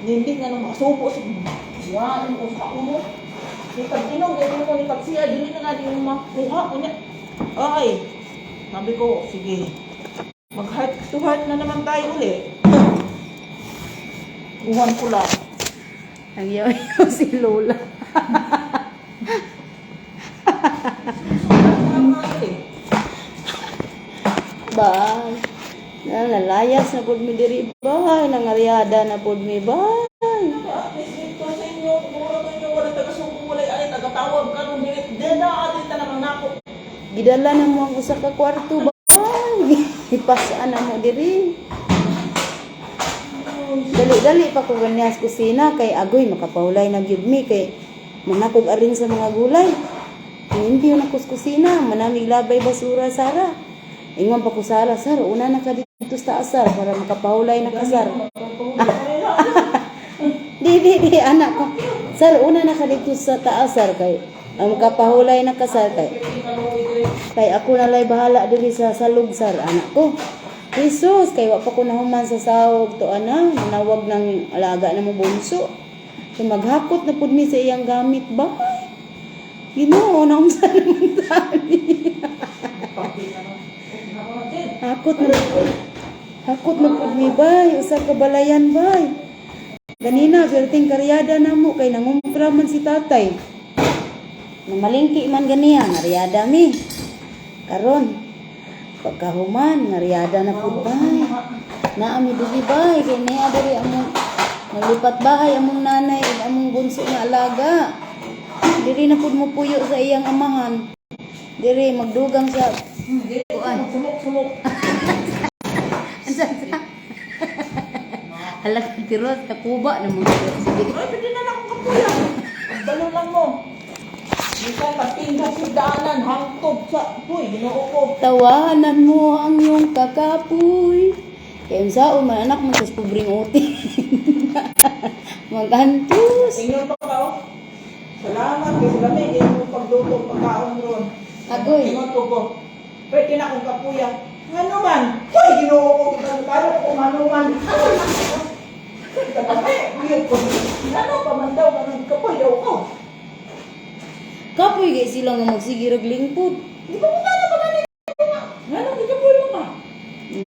Hindi nga nang makasubo sa yan ko sa ulo. Ni pag inom, ganyan mo ni pag siya, dili na nga di mo makuha. Unya. Ay, sabi ko, sige. Mag heart to heart na naman tayo uli. Uwan ko lang. Nagyaw si Lola. Bye. Nalayas na pud mi diri ba? Nangaryada na pud mi ba? At least dito sa inyo, mura ko inyo, wala taga-subo, wala ay taga-tawag ka nung dinit. Dena, adin ta naman nako. Gidala na mo ang usa ka kwarto ba? Ipasaan na mo diri. Dali-dali pa ko ganyan sa kusina kay agoy makapahulay na gyud mi kay manakog arin sa mga gulay. Hindi yun ako sa kusina, manamig labay basura Sara. Ingon pa ko Sara, "Sar, una na ka dito sa asar para makapahulay na ka, sar." Di, di, di, anak ko. "Sar, una na ka dito sa taas, sar, kay ang makapahulay na ka, sar, kay kay ako na lay bahala diri sa salog, sar," anak ko. Jesus, kay wa pa ko nahuman sa sahog to ana, manawag ng alaga na mo bunso. So maghakot na pud mi sa iyang gamit ba? Ginoo, naunsa naman tani. Hakot na hakot na pud mi bay, usa ka balayan bay. Ganina, perting karyada na mo kay nangumpra man si tatay. Namalingki man ganiya, ngaryada mi. Karon, pagkahuman, ngaryada na pud bay. Naami diri bay, kay niya diri among nalipat bahay among nanay ug among bunso nga alaga. Diri na pud mo puyo sa iyang amahan. Diri magdugang sa kuan. Sumok-sumok. Hala ka tiros, kakuba na mo. Sige. Ay, pwede na lang akong kapuya. Ang balo lang mo. Minsan, pagtindog sa daanan, hangtog sa, huy, ginoo ko. Tawanan mo ang iyong kakapoy. Kaya unsaon man anak mo sa pobreng uti. Magantos. Ingon pa ka, oh. Salamat, kay sa lamig, eh, mo pagluto, pagkaon ron. Agoy. Ingon ko ko. Pwede na akong kapuya. Ano man? Huy, ginoo ko, kalo ko, ano man. Kape, uyod ko. Ano pa man daw, kanang kapoy daw ko. Kapoy kay sila nga magsige rag lingkod. Di ba mo na pa man Ano, di kapoy mo ka?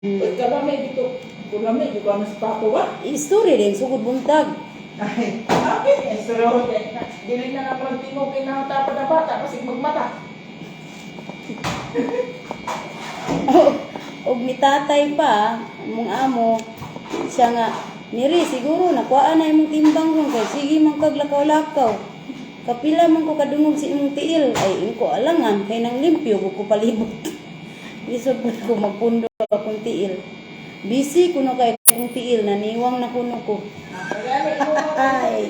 Uy, kalami dito. Kulami, di ko na sa papo ba? Istorya din sugod buntag. Ay, bakit? Eh, sir, dili na na parang tingog kay nakatapad na bata kasi magmata. Og ni tatay pa, among amo, siya nga, "Miri, siguro, nakuhaan na imong timbang ron, kay sige man kag lakaw-lakaw. Kapila man ko kadungog sa imong tiil." Ay, ingko alangan, kay nang limpyo ko ko palibot. Lisod po ko magpundo akong tiil. Busy kuno kay akong tiil, naniwang na kuno ko. Ay.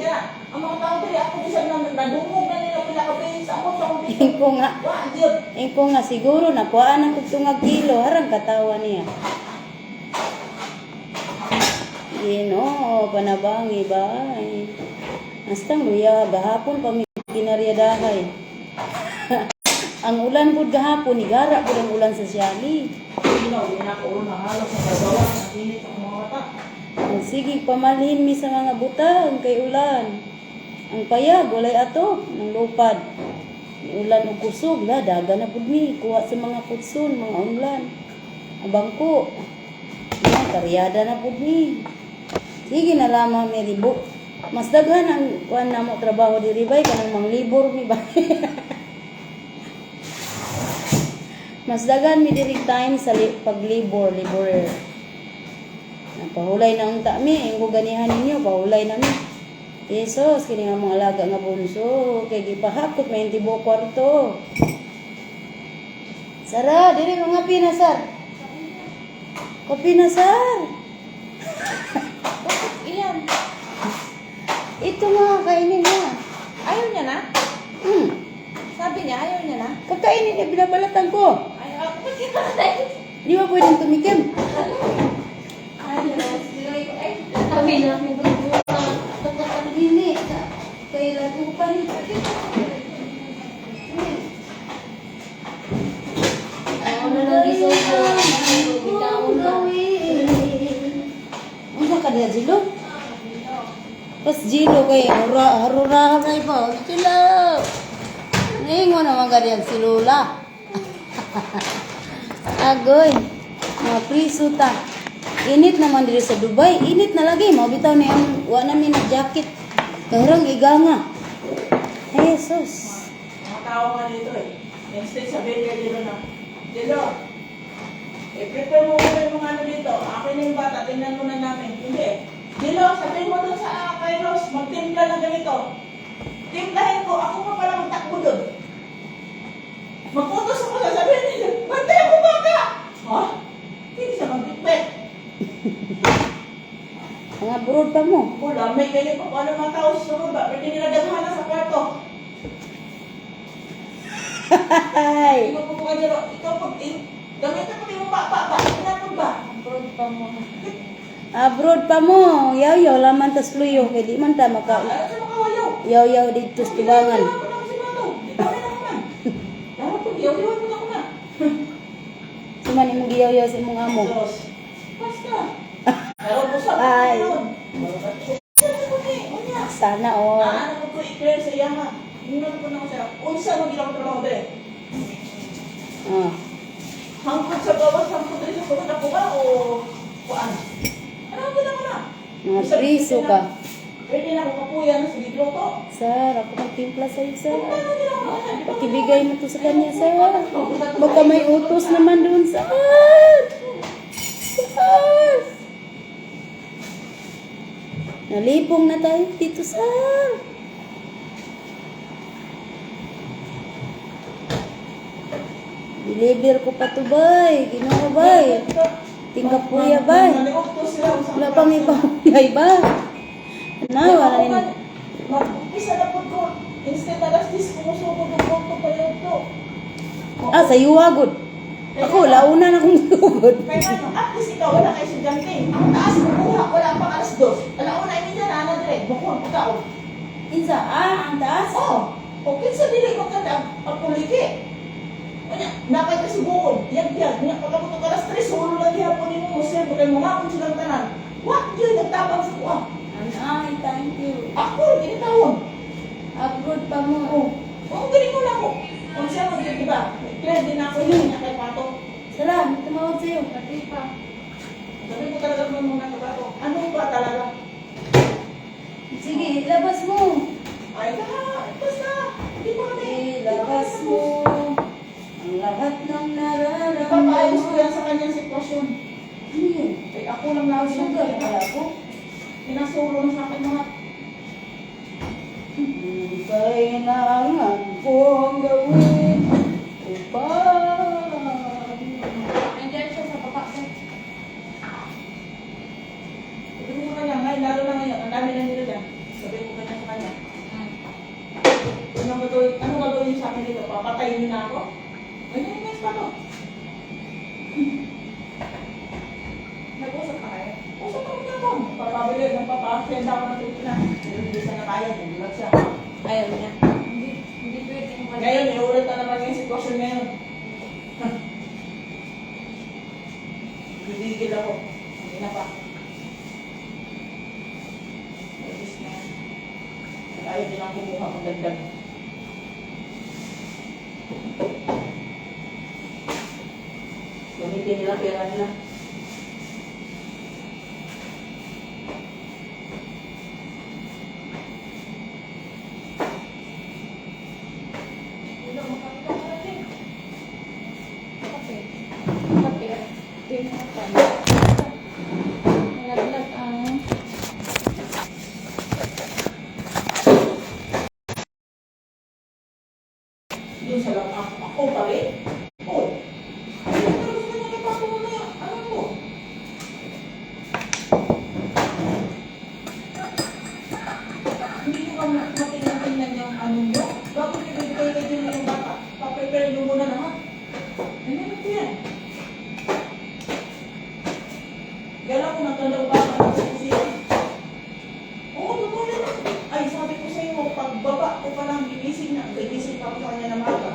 Ang mga tao dili ako bisan na nadungog na nila pila ka beses ako sa akong dito. Ingko nga, Wa gyud. ingko nga siguro, nakuhaan na kog tungag kilo, harang katawa niya. Ginoo, panabangi bay. Hastang luya, gahapon pa mi kinaryadahay. Ang ulan pud gahapon, nigara pud ang ulan sa Siali. Ginaw, di na ako na halos sa kagawa, ang init ang mga mata. Ang sige pamalhin mi sa mga butang kay ulan. Ang payag walay ato ng lupad. Ni ulan og kusog la daga na pud mi kuha sa mga kutsun, mga unlan. Ang bangko. Na karyada na pud mi. Sige na lamang mi ribo. Mas daghan ang kuan namo trabaho diri bay kanang manglibor mi bay. Mas daghan mi diri time sa paglibor, liborer. Pahulay na unta mi, ingko ganihan ninyo, pahulay na mi. Jesus, kini nga mga alaga nga bunso, kay gipahakot may tibuok kwarto. Sara, diri mga pina, sar. Kopi na, sar. Bakit iyan? Ito nga, kainin na. Ayaw niya na? Sabi niya, ayaw niya na? Kakainin niya, binabalatan ko. Ay, ako pa kinatay. Di ba pwedeng tumikim? Kami na, may bunga. Hindi. Kailan ko pa rin. Ako na lang isugo. Bitaon na. Unsa ka diha, Jilo? Pas Gilo kay hura harura na iba. Sila. Ningon naman ganyan si Lola. Agoy. Mga priso ta. Init naman diri sa Dubai. Init na lagi. Mao bitaw ni ang wa na mi nag jacket. Kahirang iganga. Jesus. Mga tao nga dito eh. Instead sabihin kay Dilo na, "Dilo, eh, prepare mo muna yung mga ano dito. Akin na yung bata, tingnan muna namin." Hindi. "Dilo, sabihin mo doon sa kay Rose, magtimpla ng ganito." Timplahin ko, ako pa pala magtakbo doon. Magputos ako, sasabihin nila, "Bantay ako bata!" Ha? Hindi siya magbitbit. Mga abroad pa mo. Wala, may ganyan pa kung ano mga tao sa baba. Pwede nila daghanan sa kwarto. Ay. Ikaw po kayo, ikaw pag gamitin mo yung pa pa, tinapon ba? Abroad pa mo. Abroad pa mo. Yaw-yaw laman tas luyo kay di man ta maka Ano sa makawayaw? yaw-yaw dito sa tubangan. Yaw-yaw ko na si Mato. Ikaw na naman. Dapat pag yaw-yaw mo na ako na. Suman imong giyaw-yaw sa imong amo. Diyos. Basta. Pero usap ko Ay. yun. Unya. Sana all. Ano ko i-clear sa iya ha. Ingnan ko na ko siya. Unsa mo gila ko trabaho dire? Ah. Hangkod sa gawas, hangkod diri sa sulod ako ba o kuan? Ano ang gila ko na? Mga priso ka. Pwede na ako kapuyan sa gigluto. Sir, ako magtimpla sa'yo, sir. Ano gila ko na? Pakibigay mo to sa kanya, sir. Baka may utos naman doon, sir. Sir. Nalipong na tayo dito, sir. Deliver ko pa to, bay. Ginoo, bay. Tingkapuya, bay. Wala pa may pamuyay ba? Ano, wala rin. Mag-umpisa na po ko. Instead na alas 10, kumusugod ang konto pa yun to. Ah, sa yuwagod. Ako, launa na akong sugod. Kaya ano, at least ikaw wala kay estudyante. Ang taas kukuha, wala pang alas 2. Alauna, hindi na na dire. Bukuha ko tao. Insa, ah, ang taas? Oo. O kinsa dili ko kada pagpuliki. Unya, napay ka subuon. Yag yag nya pagkabot og alas 3 sulo lang gihapon nimo mo sir kay mga akong silang tanan. Wa gyud nagtabang sa kuha. Ay, thank you. Ako rin ginitawon. Abroad pa mo. Oo. Oo, galing mo lang ko. Kung siya mag di ba? Clear din ako yun niya kay Pato. Sara, may tumawag sa'yo. Pati pa. Sabi ko talaga naman muna kay Pato. Ano ba talaga? Sige, ilabas mo. Ay, ka, basta. Hindi pa kami. Ilabas mo. Ang lahat ng Ipapaayos ko nararamdaman. yan sa kanyang sitwasyon. Ano yun? Ay, ako lang lagi ang Sugar pala ako. Pinasuro na sa akin mga Anong kailangan kong gawin upang Nandiyan siya sa baba, sir. Sabi ko sa kanya, ngayon, lalo na ngayon, ang dami na nila dyan. Sabi ko kanya sa kanya, "Anong gagawin niyo sa akin dito? Papatayin niyo na ako?" Ganyan yung next pa to. Nag-usap pa kayo? Usap kami na ako. Papabili, nagpapasenda ako ng Pilipinas. Pero hindi siya nakaya, gulat siya. Ayaw niya. Hindi, hindi pwedeng wala. Ngayon, iulit na naman yung sitwasyon ngayon. Gigigil ako. Hindi na pa. Ayos na. Ayaw din ang kumuha magdagdag. Gamitin nila pera nila. Wala, makakita ka natin. Kape. Kape. Ito yung mga pan. Nalaglag ang Doon sa lang ako, ako pa rin. Oh. Ay, pero gusto niya kay Papo mamaya. Ano mo? Hindi nyo ka matingnan-tingnan yung ano nyo. Bago kayo kayo nyo yung bata, pa-prepare nyo muna lahat. Ganyan ko yan. Kaya lang kung nagkalaw ba ako sa kusina. Oo, totoo yan. Ay, sabi ko sa iyo, pagbaba ko pa lang, gigising na, gigising pa ako sa kanya na maaga.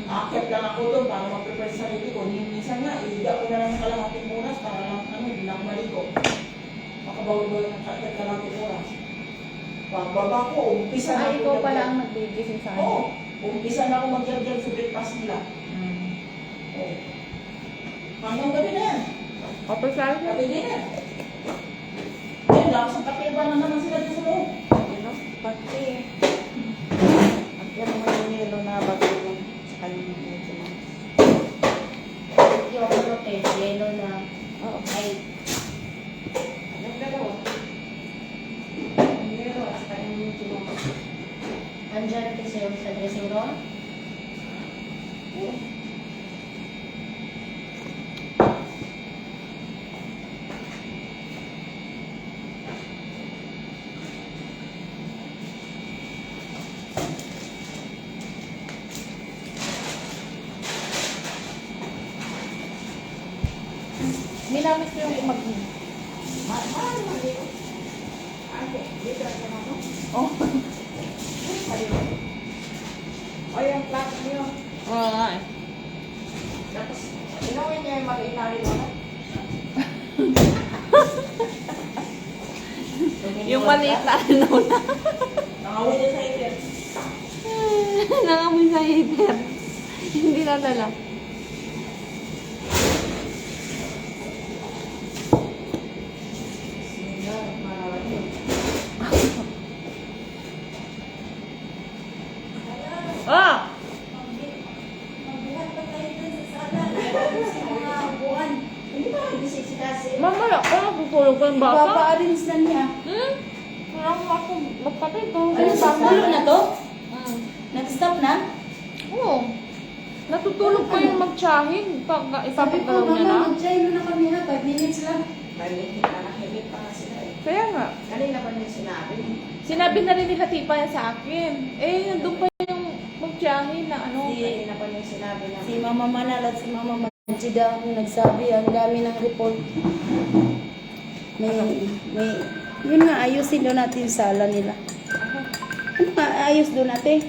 Aakyat lang ako doon para mag-prepare sa sarili ko. Minsan nga, ihiga ko na lang yung kalahating oras para lang, ano, hindi na ako maligo. Makabawi-bawi ng kahit kalahating oras. Pagbaba ko, umpisa na Ay, ako ikaw pala magyag- ang nagbigising sa Oo, kanya. umpisa na ako magyag sa breakfast nila. Oo. Hanggang gabi na yan. Opo, sir. Gabi din na. Ngayon, lakas ang kape na naman sila dyan sa loob. Yelo? Pati. Ang pero may yelo na bago yung sa kanyang medyo na. Yung ano te, yellow na. Oo. Ay, Ang dalawa. Yung yelo at saka yung medyo na. Andyan kasi yung sa dressing room. Oo. Minamiss ko yung mag. Mahal man dito. Ate, dito ang ano mo? Oh. O yung plat niyo. Oo nga eh. Tapos, inuwi niya yung mag-inari mo na. Yung maliit na ano na. Nangawi niya sa ipin. Nangamoy sa heater. Hindi nadala. Ah! Magbuhat pa tayo dun sa sala. Sa mga upuan. Hindi ba nagising si Cassie? Mamaya ko, natutulog ko yung bata. Papa-arrange na niya. Hmm? Wala mo ako magkape to. Ano ba? Pulo na to? Nag-stop na? Oo. Natutulog pa yung magtsahin. Pag Sabi ko, ipapagalaw niya na. mama, mag-try muna kami ha. 5 minutes lang. Nanahimik pa nga sila eh. Kaya nga. Kanina pa niya sinabi. Sinabi na rin nila Tipa yan sa akin. Eh, nandun pa yung magtsahin na ano. Kanina pa niya sinabi na. Si Mama Manal at si Mama Majida ang nagsabi, ang dami ng report. May, yun nga, ayusin daw natin yung sala nila. Ano nga, ayos doon ate?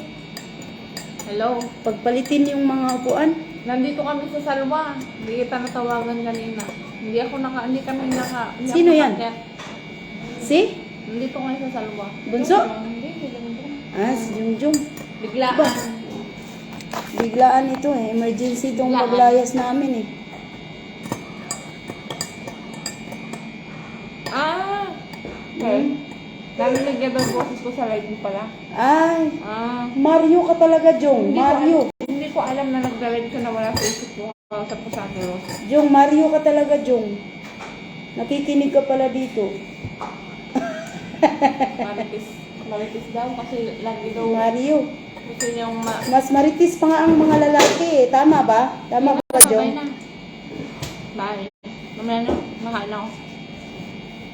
Hello. Pagpalitin yung mga upuan. Nandito kami sa Salwa. Hindi kita natawagan kanina. Hindi kami naka, hindi Sino ako yan? nakakyat. Si? Nandito kami sa Salwa. Bunso? Hindi, si Junjun. Ah, si Jungjung. Biglaan. Ba? Biglaan ito eh. Emergency itong Biglaan. paglayas namin eh. Ah! Okay. Narinig niya daw boses ko sa live mo pala. Ay, Ah. Mario ka talaga, Jong. Hindi ko Mario. Hindi ko alam na nagla-live ka na wala sa isip ko. Kausap ko sa Ate Rose. Jong, Mario ka talaga, Jong. Nakikinig ka pala dito. Marites. Marites daw kasi lagi daw Mario. gusto niyang ma. Mas maritis pa nga ang mga lalaki eh. Tama ba? Tama ba, Bye Jong? na. Bye. Mamaya na. Makain ako.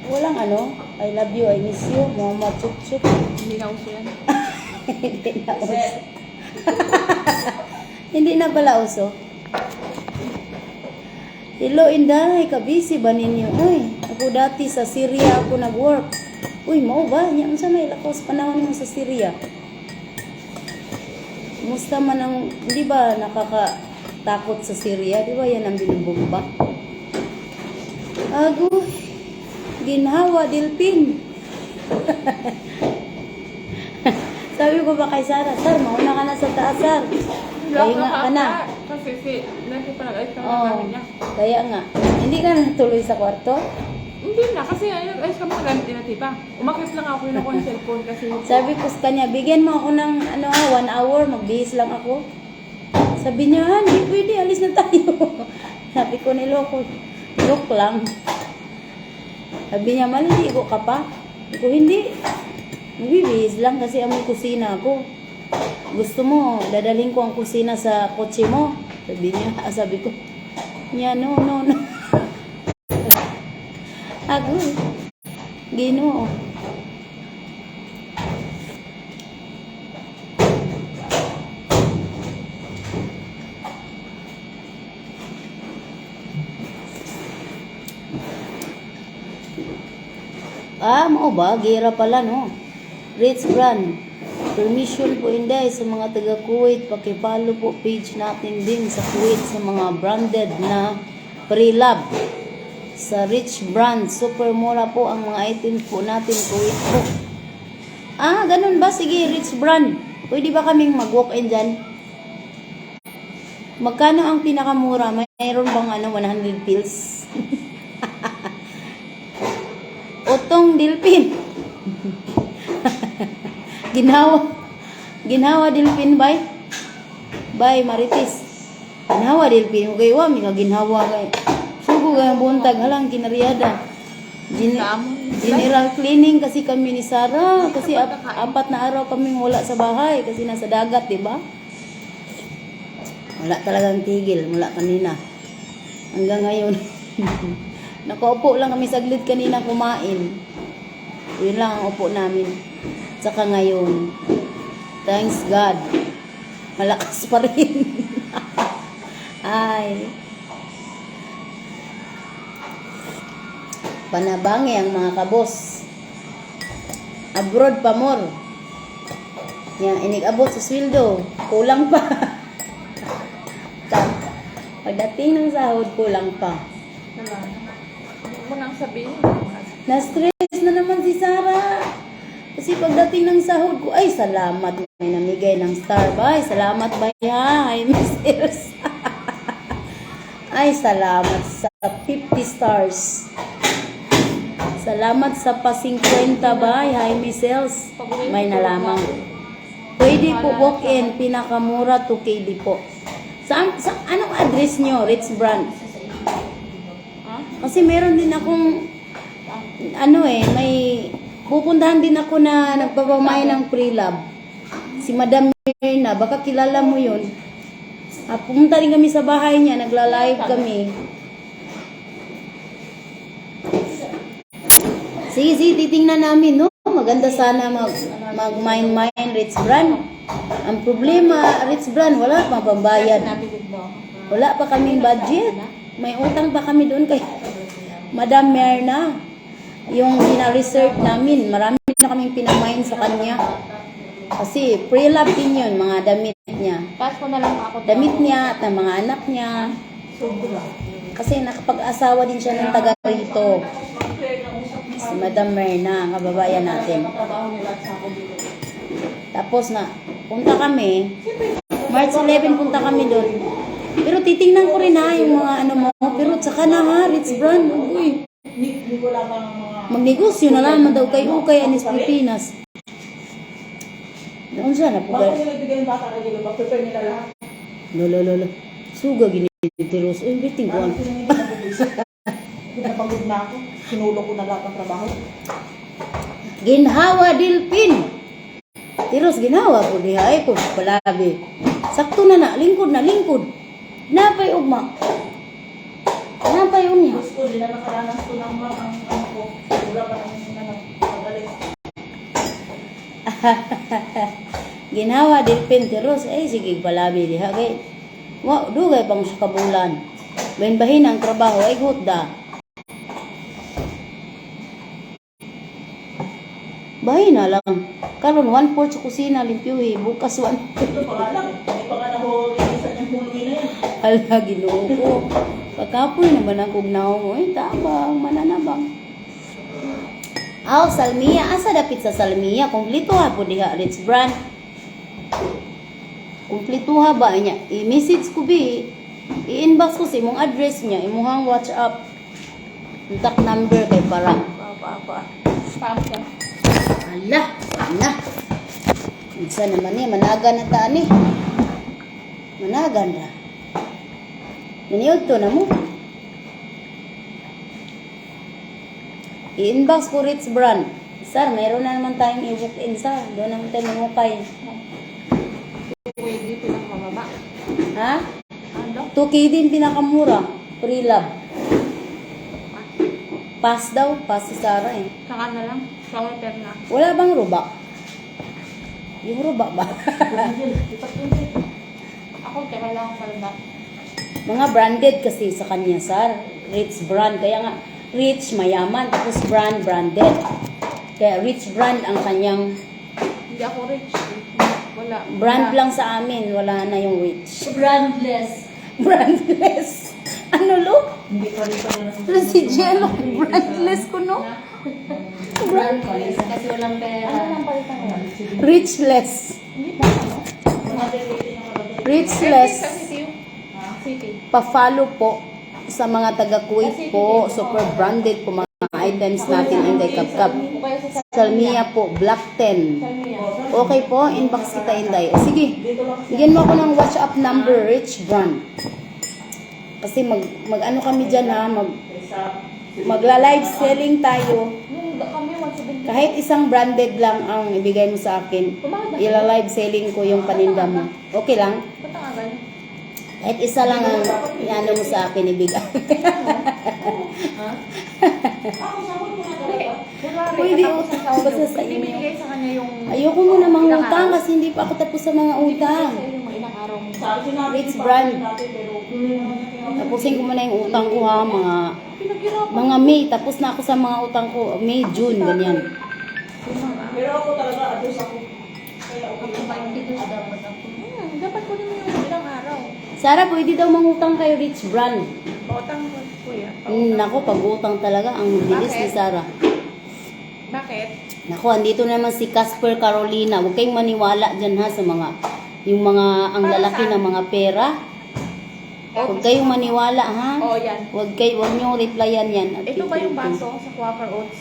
Walang ano, I love you, I miss you, mga machup-chup. Hindi na uso yan. Hindi na uso. Hindi na pala uso. Hello, Inday. Kabisi ba ninyo? Uy, ako dati sa Syria ako nag-work. Uy, mao ba? Nya unsa may lakos panahon mo sa Syria? Musta man ang, di ba nakakatakot sa Syria? Di ba yan ang binubomba? Agoy, ginhawa, Delpin. Sabi ko ba kay Sarah, Sar, mauna ka na sa taas, Sar. Pahinga ka na. Kasi si Nancy pa nag-ayos kami ng Oo. gamit niya. Kaya nga. Hindi ka natuloy sa kwarto? Hindi na, kasi ayos kami ng gamit nila, Tipa. Umakit lang ako yun ako yung cellphone kasi. Sabi ko sa kanya, bigyan mo ako ng ano ha, 1 hour, magbihis lang ako. Sabi niya, "Ah, hindi pwede, alis na tayo." Sabi ko, niloko. Joke lang. Sabi niya, maliligo ka pa? Sabi ko, hindi. Magbibihis lang kasi amoy kusina ako. Gusto mo, dadalhin ko ang kusina sa kotse mo. Sabi niya, sabi ko, niya, no, no, no. Agoy. Ginoo. Ah, mao ba? Gira pala, no? Rich Brand. Permission po inday sa mga taga Kuwait. Pakipollow po page natin din sa Kuwait sa mga branded na pre-love. Sa Rich Brand. Super mura po ang mga items po natin Kuwait po. Ah, ganun ba? Sige, Rich Brand. Pwede ba kaming mag-walk-in dyan? Magkano ang pinakamura? Mayroon bang ano, 100 pills? Otong Dilpin. Ginawa. Ginawa Dilpin, bay. Bay, Marites. Ginawa Dilpin. Okay, wa, may kaginhawa kay. Sugo kay ang buntag. Halang, kinariyada. General cleaning kasi kami ni Sarah. Kasi 4 na araw kaming wala sa bahay. Kasi nasa dagat, di ba? Wala talagang tigil mula kanina. Hanggang ngayon. Nakaupo lang kami saglit kanina kumain. Yun lang ang upo namin. Tsaka ngayon, thanks God, malakas pa rin. Ay. Panabangi ang mga kabos. Abroad pa more. Yan, inig-abot sa sweldo. Kulang pa. Pagdating ng sahod, kulang pa. Wala na. Huwag mo nang sabihin. Na-stress na naman si Sarah. Kasi pagdating ng sahod ko, ay, salamat. May namigay ng star. Bye, salamat bay ha. Ay, Miss Elsa. Ay, salamat sa 50 stars. Salamat sa pa 50 bay. Hi, Miss Els. May nalamang. Pwede po walk-in, pinakamura 2KD po. Saan, sa, anong address nyo, Rich Brand? Kasi meron din akong ano eh, may pupuntahan din ako na nagpapamay ng pre-lab. Si Madam Mirna, baka kilala mo yun. Ah, pumunta rin kami sa bahay niya, nagla-live kami. Sige, sige, titingnan namin, no? Maganda sana mag mine Rich Brand. Ang problema, Rich Brand, wala pang pambayad. Wala pa kaming budget. May utang pa kami doon kay Madam Merna. Yung gina-research namin, marami na kaming pinamain sa kanya. Kasi pre-love din yun, mga damit niya. Pass ko na lang ako. Damit niya at ng mga anak niya. Kasi nakapag-asawa din siya ng taga rito. Si Madam Merna, kababayan natin. Tapos na, punta kami. March 11 punta kami doon. Pero titingnan ko rin ha, yung mga ano mo. Pero tsaka na ha, Rich Brand. Uy. Magnegosyo na lamang daw kayo ukay anis Pilipinas. Noon siya na po. Bago nila ibigay yung bata kay Gilo, prepare nila lahat. Lolo, lolo. Suga ginitiros. Uy, biting ko. Parang sila hindi nabubuisit. Napagod na ako. Sinulo ko na lahat ng trabaho. Ginhawa Dilpin. Tiros ginawa po diha ay ko palabi. Sakto na na, lingkod na lingkod. Napay ugma. Napay unya. Gusto nila nakaranas ko ng mga ang ano ko. Wala pa ng ano, pagaling. Ginawa Dilpin tiros ay sige palabi diha kay. Wa dugay pang sa kabulan. Bahin-bahin ang trabaho ay hutda. Bahin na lang. Karon 1/4 sa kusina limpyuhi bukas one. Ito pa nga lang. Hindi pa nga nahuhuli sa niyang huluin na yan. Ala, Ginoo ko. Pagkapoy naman ang kugnaw mo. Ay, tabang, mananabang. Aw, Salmia. Asa dapit sa Salmia? Kumplito ha po diha, Rich Brand. Kumplito ha ba niya? I-message ko bi. I-inbox ko sa imong address niya, imuhang WhatsApp. Contact number kay para. Pa, pa, pa. Pass ka. Ala, na. Unsa naman ni, managa na ta ni. Managa na. Naniod to na mo. I-inbox ko Rich Brand. Sir, mayroon na naman tayong i-book in, sir. Doon naman tayo mangukay. Pwede pinakamababa. Ha? Ano? 2K din pinakamura. Pre-love. Pass daw. Pass si Sarah eh. Saka na lang. Sa hotel na. Wala bang ruba? Yung ruba ba? Ako, teka lang ako palaba. Mga branded kasi sa kanya, sir. Rich brand. Kaya nga, rich, mayaman. Tapos brand, branded. Kaya rich brand ang kanyang Hindi ako rich. Eh. Wala. brand Wala. lang sa amin. Wala na yung rich. Brandless. Brandless. Ano, lo? Hindi pa rin pala nasa- Ano si Jello? Brandless ko, no? Brandless. Kasi walang pera. Ano nang palitan ngayon? Richless. Hindi pa, ano? Richless. Sa city yun. City. Pa-follow po sa mga taga Kuwait po. Super branded po mga items natin, Inday Kapkap. O kaya sa Salmia po, Black 10. Salmia. Okay po, inbox kita, Inday. O, sige, bigyan mo ako ng WhatsApp number, Rich Brand. Kasi mag ano kami dyan ha, magla-live selling tayo. Nung kami, 170. Kahit isang branded lang ang ibigay mo sa akin, ila-live selling ko yung paninda mo. Okay lang? Ba't ang aga niyo? Kahit isa lang ang ano mo sa akin ibigay. Ha? Ako, sabon mo na Hindi. talaga. Kunwari, Pwede katapos utang ng sahod basta niyo, sa hindi inyo. binigay sa kanya yung Ayoko muna mangutang Ilang araw? kasi hindi pa ako tapos sa mga Hindi binigay utang. sa'yo yung mga ilang araw mo. Sabi, sinabi Rich ni Papa brand. dati, pero hindi naman niya kinausap. Tapusin ko muna yung utang ko ha, mga Pinaghirapan. mga May, tapos na ako sa mga utang ko, May, June, ganyan. Pero ako talaga, ados ako. Kaya okay lang. Dapat ako. Dapat kunin mo yung ilang araw. Sarah, pwede daw mangutang kay Rich Brand. Pautang ko, kuya. Nako, pag-utang talaga, ang bilis ni Bakit? Sarah. Bakit? Nako, andito naman si Casper Carolina. Huwag kayong maniwala dyan ha sa mga, yung mga, ang Para lalaki saan? ng mga pera. Huwag kayong maniwala ha. Oo, yan. Huwag niyong replyan yan. At Ito ba yung titignan. baso sa Quaker Oats?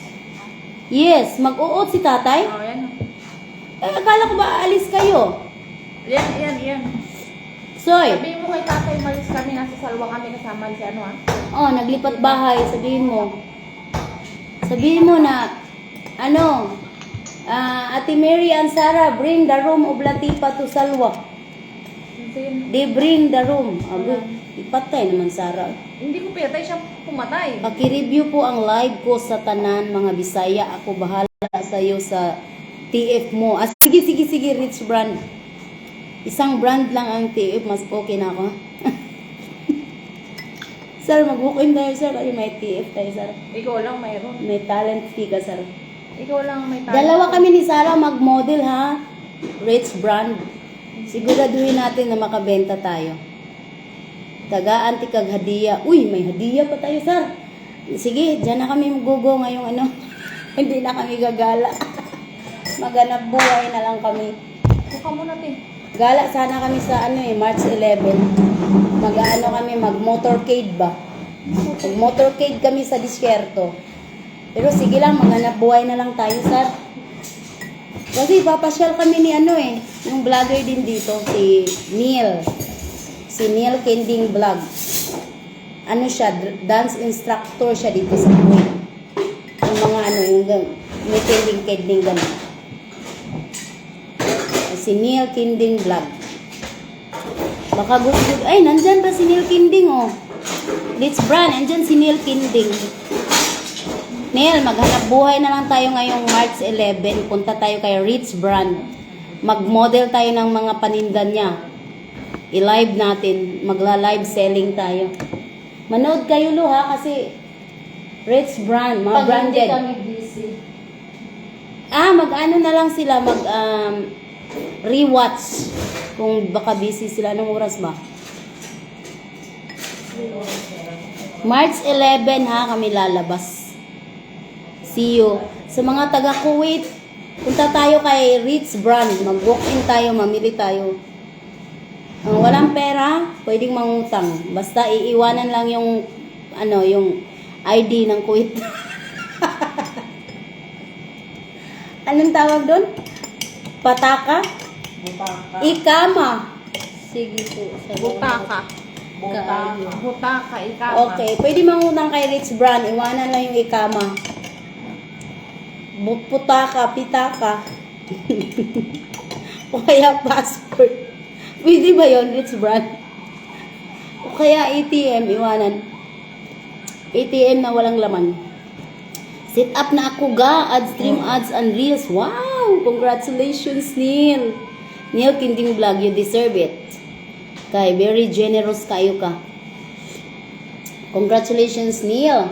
Yes, mag-uot si tatay. Oo, yan. Eh, akala ko ba aalis kayo? Yan, yan, yan. Soy, Sabihin mo kay tatay, malis kami, nasa salwa kami kasama si ano ah. oh, naglipat bahay, sabihin mo. Sabihin mo na, ano, Ate Mary and Sarah, bring the room of Latifa to Salwa. Sige. They bring the room. Agoy, ipatay naman Sarah. Hindi ko pinatay siya, pumatay. Paki-review po ang live ko sa tanan mga Bisaya. Ako bahala sa iyo sa TF mo. Ah, sige, sige, sige, Rich Brand. Isang brand lang ang TF, mas okay na ako. Sir, mag-walk-in tayo, sir. Kasi may TF tayo, sir. Ikaw lang mayroon. May talent fee ka, sir. Ikaw lang may talent. Dalawa kami ni Sarah mag-model, ha? Rich Brand. Siguraduhin natin na makabenta tayo. Tagaan tikag hadiya. Uy, may hadiya pa tayo, sir. Sige, dyan na kami gugo ngayong ano. Hindi na kami gagala. Maghanap buhay na lang kami. Buka muna, te. Gala sana kami sa ano eh, March 11. Mag-ano kami, mag-motorcade ba? Mag-motorcade kami sa disyerto. Pero sige lang, maghanap buhay na lang tayo, sir. Kasi papasyal kami ni ano eh, yung vlogger din dito, si Neil. Si Neil Kending Vlog. Ano siya, dance instructor siya dito sa Kuwait. Yung mga ano, yung may kending-kending ganun. Si Neil Kinding Vlog. Baka gusto. Ay, nandyan ba si Neil Kinding, oh? Let's brand. Nandyan si Neil Kinding. Neil, maghanap buhay na lang tayo ngayong March 11. Punta tayo kay Rich Brand. Mag-model tayo ng mga paninda niya. I-live natin. Magla-live selling tayo. Manood kayo, Lu, ha? Kasi Rich Brand, mga Pag hindi branded. kami busy. Ah, mag-ano na lang sila, mag rewatch. Kung baka busy sila, anong oras ba? March 11 ha, kami lalabas. See you. Sa mga taga Kuwait, punta tayo kay Rich Brand. Mag-walk-in tayo, mamili tayo. Ang walang pera, pwedeng mangutang. Basta iiwanan lang yung ano, yung ID ng Kuwait. Anong tawag doon? Pataka? Butaka. Ikama. Sige po. Salamat. Butaka. Butaka. Butaka, ikama. Okay, pwede mangutang kay Rich Brand. Iwanan lang yung ikama. Putaka, pitaka. O kaya passport. Pwede ba yon Rich Brand? O kaya ATM, iwanan. ATM na walang laman. Set up na ako ga. Ads, stream ads, and reels. Wow! Congratulations, Neil. Neil Kinding Vlog, you deserve it. Kay, very generous kayo ka. Congratulations, Neil.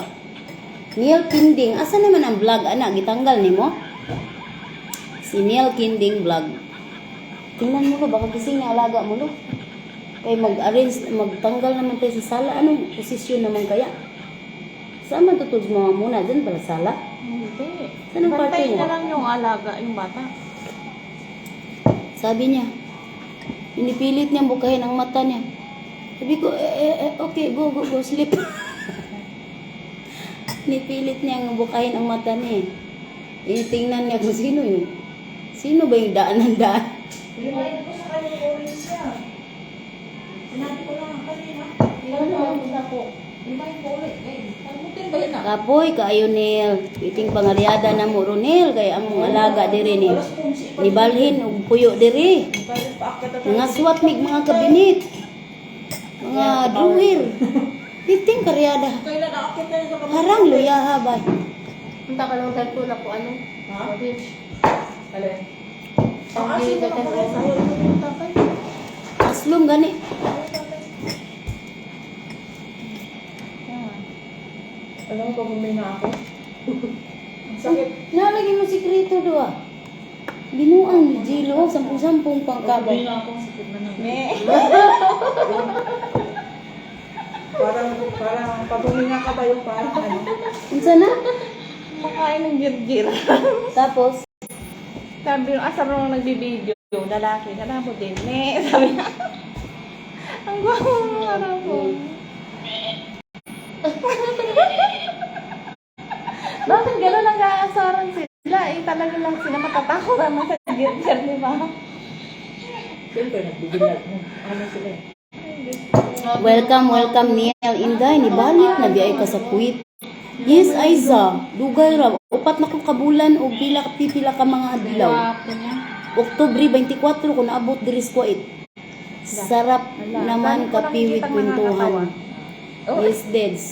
Neil Kinding. Asa naman ang vlog, anak? Gitanggal ni mo? Si Neil Kinding Vlog. Tingnan mo lo, baka gising na alaga mo lo. Kay mag-arrange, magtanggal naman tayo sa sala. Anong posisyon naman kaya? Saan man tutulog mga muna? Diyan pala sala? Hindi. Saan ang kwarto Bantayin niya? na lang yung alaga, yung bata. Sabi niya, pinipilit niyang bukahin ang mata niya. Sabi ko, "Eh, eh, eh, okay, go, go, go, sleep." Pinipilit niyang bukahin ang mata niya eh. Tinitingnan niya kung sino yun. Sino ba yung daan ng daan? Remind ko sa kanya yung orange niya. Sinabi ko lang kanina. Ano ang po? Remind ko ulit. Eh, kalimutin ba yan ah? Kapoy, kaayo Neil. Iting pangaryada na mo Ronel, kay among alaga diri ni. Alas 11 pa. Nibalhin og puyo diri. Tayo paakyat na tayo. Mga swat mig mga kabinet. Mga drawer. Iting karyada. Kailan aakyat tayo sa kabinet? Harang luyaha bay. Punta ka lang dahil na po ano. Ha? Orange. Alin? Ang asin mo lang pala. Ayaw mo yung tatay. Aslom gani. Ayaw tatay. Yan. Alam mo, pag huminga ako. Ang sakit. Nalagi mo sikreto doa. Binuang ni Jilo, sampung-sampung pangkabay. Huminga ako, ang sakit na naman. Parang, pag huminga ka ba yung parang ano? Unsa na? Makain ng girgir. Tapos, Sabi yung asar nung nagbibideo, lalaki, mo din. Ne, sabi niya. Ang gwapo ng harap mo. Bakit gano'n ang aasaran sila? Eh, talaga lang sila matatakot naman sa girgir, di ba? Siyempre, nagbibilag. Ano sila eh. Welcome, welcome Neil Inday, nibalik na biyay ka sa Kuwait. Yes, Aiza, dugay ra upat na ko kabulan og pila pipila ka mga adlaw. Gwapo niya. Oktubre 24 ko naabot diri sa Kuwait. Sarap naman kapiwit kwentuhan. Yes, Deds.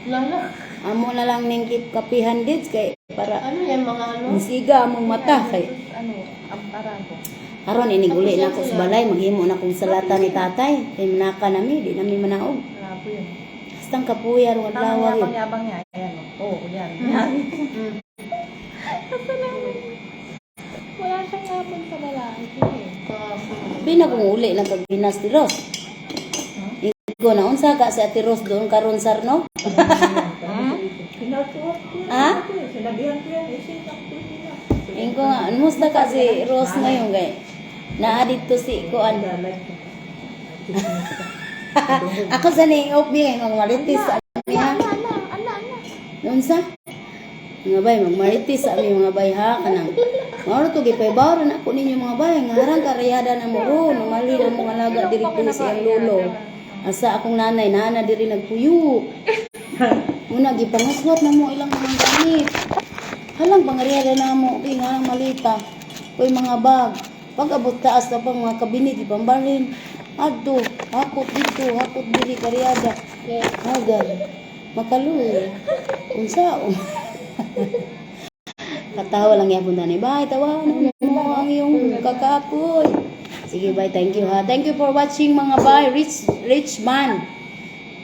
Lala. Amo na lang ning kapihan, Deds, kay para Ano yan mga ano? misiga among mata kay Ano, ang parang ko. Karon inig uli na ko sa balay, maghimo na kong salata ni tatay. Kay manaka nami, di nami manaog. Grabe yun. Bastang kapuya rong Tama, adlaw yun. yabang-yabang niya. Ayan o. Oo, yan. Yan. Wala siyang laban sa lalaki eh. Di na kung uli na pag Pinas ni Ros. Igo na unsa ka si Ate Ros doon karon sar no? Pinatuwa ko yan. Ha? Sinabihan ko yan. Eh, siya, sa Pilipinas. Ingo nga, musta ka si Ros ngayon kay? Naa dito si kuan. Like ko. Ako sa ni OP kay magmaritis sa ami ha. Ala, ala, ala, ala. Unsa? Mga bay, magmaritis sa ami mga bay ha kanang. Mao to gipay-bawro na ako ninyo mga bay, nga harang karayada na mo ron, mali na mo alaga diri ko sa iyang lolo. Asa akong nanay, nana diri nagpuyo. Muna gipangaswat na mo ilang mga gamit. Halang pangaryada na mo, kay nga lang malita. Koy mga bag. Pag abot taas na pang mga kabinet, ipambalin. Adto, hakot dito, hakot diri karyada. Hagal. Makaluoy. Unsa? Katawa lang yapon tani. Bye, tawanan mo ang iyong kakapoy. Sige, bye. Thank you ha. Thank you for watching mga bye. Rich rich man.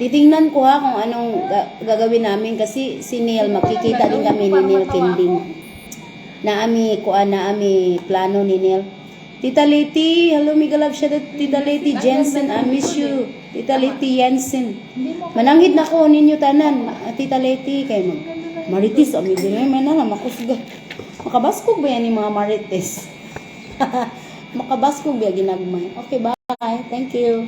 Titingnan ko ha kung anong gagawin namin kasi si Neil, makikita din kami ni Neil Kending. Naami kuan naami plano ni Neil. Tita Leti, hello mega love siya Tita Leti Jensen, I miss you. Tita Leti Jensen. Mananghid na ko ninyo tanan, Tita Leti kay mag Marites ami diri man na makusga. Makabaskog ba yan yung mga Marites? Makabaskog ba ginagmay? Okay, bye. Thank you.